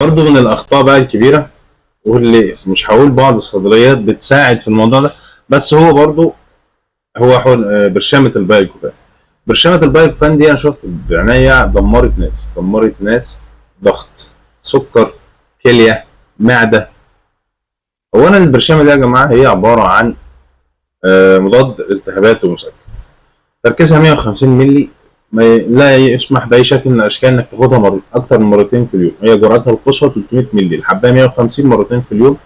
برضه من الاخطاء بقى الكبيرة، واللي مش هقول بعض الصيدليات بتساعد في الموضوع ده، بس هو برضه هو حول برشامه البايكوفان. برشامه البايكوفان دي انا شفت بعناية دمرت ناس، دمرت ناس، ضغط، سكر، كليه، معده. هو انا البرشامه دي يا جماعة هي عبارة عن مضاد التهابات ومسكن، تركيزها 150 مللي، لا يسمح باي شكل من الاشكال انك تاخدها اكتر من مرتين في اليوم. هي جرعتها القصوى 300 مللي، الحبايه 150 مرتين في اليوم،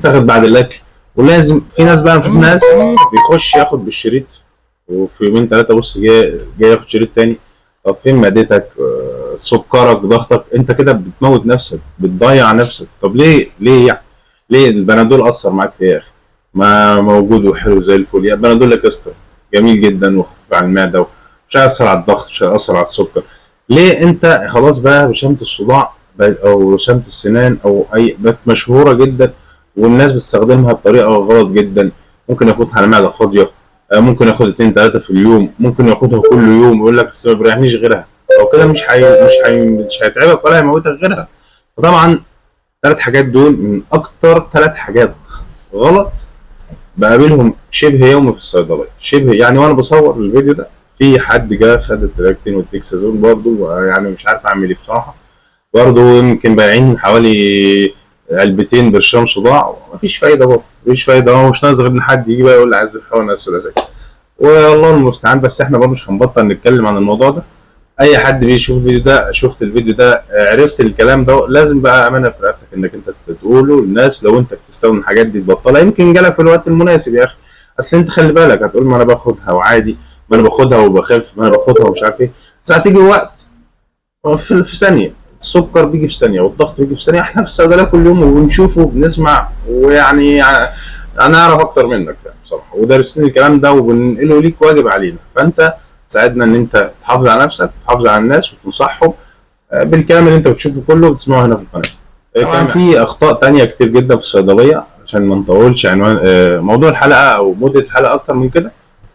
تاخد بعد الاكل. ولازم في ناس بقى، نشوف ناس بيخش ياخد بالشريط وفي يومين ثلاثة بص جاي ياخد شريط تاني. طب فين معدتك، سكرك، ضغطك؟ انت كده بتموت نفسك، بتضيع نفسك. طب ليه؟ ليه يعني؟ ليه البنادول اثر معاك في ايه يا اخي؟ ما موجود وحلو زي الفل يا بنادول اكسترا، جميل جدا وخفيف على المعدة، مش هيأثر على الضغط، مش هيأثر على السكر. ليه انت خلاص بقى برشامه الصداع او برشامه السنان او اي بقت مشهورة جدا والناس بتستخدمها بطريقة غلط جدا. ممكن ياخدها على معده فاضية، ممكن ياخد 2 3 في اليوم، ممكن ياخدها كل يوم، يقول لك اصل ما بيريحنيش غيرها. هو كده مش هيتعبك ولا هيموتك غيرها. فطبعا 3 حاجات دول من اكتر 3 حاجات غلط بقابلهم شبه يومي في الصيدلية، شبه يعني. وانا بصور الفيديو ده في حد جه خد التراكتين والتكسازون برضه، يعني مش عارف اعمل ايه بصراحة. برضه يمكن بايعين حوالي علبتين برشام صداع، مفيش فايده برضه، مفيش فايده. هو مش ناقص غير ان حد يجي بقى يقول لي عايز الحقنة الثلاثية، والله المستعان. بس احنا برضه مش هنبطل نتكلم عن الموضوع ده. اي حد بيشوف الفيديو ده، شفت الفيديو ده، عرفت الكلام ده، لازم بقى امانه في رقبتك انك انت تقوله للناس. لو انت بتستخدم الحاجات دي تبطلها، يمكن جالك في الوقت المناسب يا اخي. اصل انت خلي بالك هتقول ما انا باخدها وعادي، ما انا باخدها وبخاف، ما انا باخدها ومش عارف ايه. بس هتيجي وقت في ثانية، السكر بيجي في ثانية والضغط بيجي في ثانية. احنا في الصيدلية كل يوم وبنشوفه وبنسمع، ويعني انا اعرف اكتر منك يعني بصراحة، ودارسين الكلام ده وبننقله ليك، واجب علينا. فانت تساعدنا ان انت تحافظ على نفسك، تحافظ على الناس، وتنصحهم بالكلام اللي انت بتشوفه كله وبتسمعه هنا في القناة. طبعا في اخطاء تانية كتير جدا في الصيدلية، عشان ما نطولش عنوان موضوع الحلقة او مده الحلقة اكتر من كده،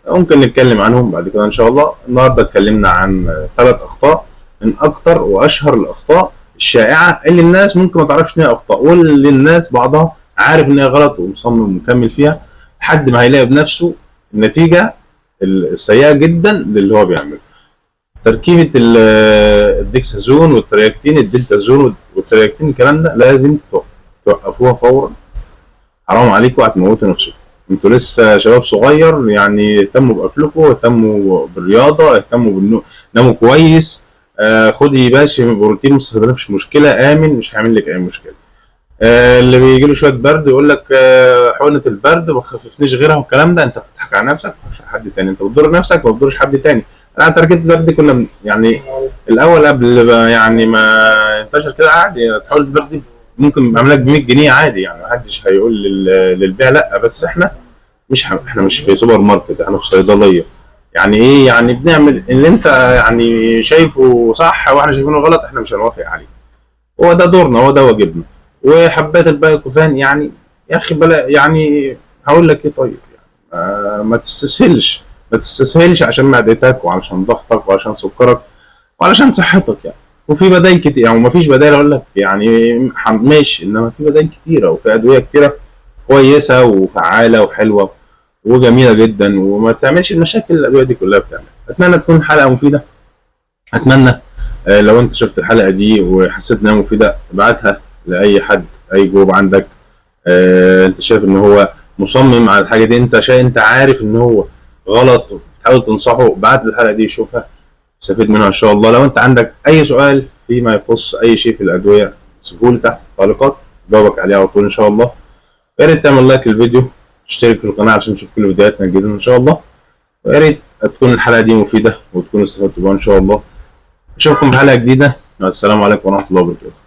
ممكن نتكلم عنهم بعد كده ان شاء الله. النهارده اتكلمنا عن 3 اخطاء من اكتر واشهر الاخطاء الشائعة اللي الناس ممكن ما تعرفش ان هي اخطاء، واللي الناس بعضها عارف ان هي غلط ومصمم ومكمل فيها لحد ما هيلاقي بنفسه النتيجة السيئة جدا للي هو بيعمله. تركيبه الديكسازون والترياكتين، الدلتازون والترياكتين، الكلام ده لازم توقفوها فورا. حرام عليكم، هتموتوا نفسكم. انتوا لسه شباب صغير، يعني اهتموا باكلكم، اهتموا بالرياضة، اهتموا بالنوم، ناموا كويس. خدي باشا بروتين من الصيدلية، مش مشكلة، امن، مش هيعمل لك اي مشكلة. اللي بيجي له شوية برد يقول لك حقنه البرد ما تخففنيش غيرها والكلام ده، انت بتضحك على نفسك مش حد تاني، انت بتضر نفسك وما بتضرش حد تاني. انا تركيبه البرد دي كنا يعني الاول قبل يعني ما انتشر كده عادي، حقنه البرد دي ممكن اعمل لك ب 100 جنيه عادي، يعني ما حدش هيقول للبيع لا. بس احنا مش احنا مش في سوبر ماركت، احنا في صيدلية. يعني ايه؟ يعني بنعمل اللي انت يعني شايفه صح واحنا شايفينه غلط، احنا مش هنوافق عليه. هو ده دورنا، هو ده واجبنا. وحبات البايكوفان يعني يا اخي بلا، يعني هقول لك ايه، طيب يعني ما تستسهلش، ما تستسهلش عشان معدتك وعشان ضغطك وعشان سكرك وعشان صحتك يعني. وفي بدايل كتير، يعني ما فيش بدايل اقول لك يعني ماشي، انما في بدايل كتيرة وفي ادوية كتيرة كويسة وفعاله وحلوه وجميلة جدا، وما تعملش المشاكل اللي الادوية دي كلها بتعملها. اتمنى تكون حلقة مفيدة. اتمنى لو انت شفت الحلقة دي وحسيت انها مفيدة ابعتها لاي حد، اي group عندك انت شايف ان هو مصمم على الحاجة دي، انت شايف، انت عارف ان هو غلط وبتحاول تنصحه، ابعت له الحلقة دي يشوفها، يستفيد منها ان شاء الله. لو انت عندك اي سؤال فيما يخص اي شيء في الادوية سيبهولي تحت في التعليقات، جاوبك عليه على طول ان شاء الله. يا ريت تعمل like للفيديو، تشترك في القناة عشان تشوف كل فيديوهاتنا الجديدة ان شاء الله. ويا ريت تكون الحلقة دي مفيدة وتكونوا استفدتوا بيها ان شاء الله. اشوفكم في حلقة جديدة، والسلام عليكم ورحمة الله وبركاته.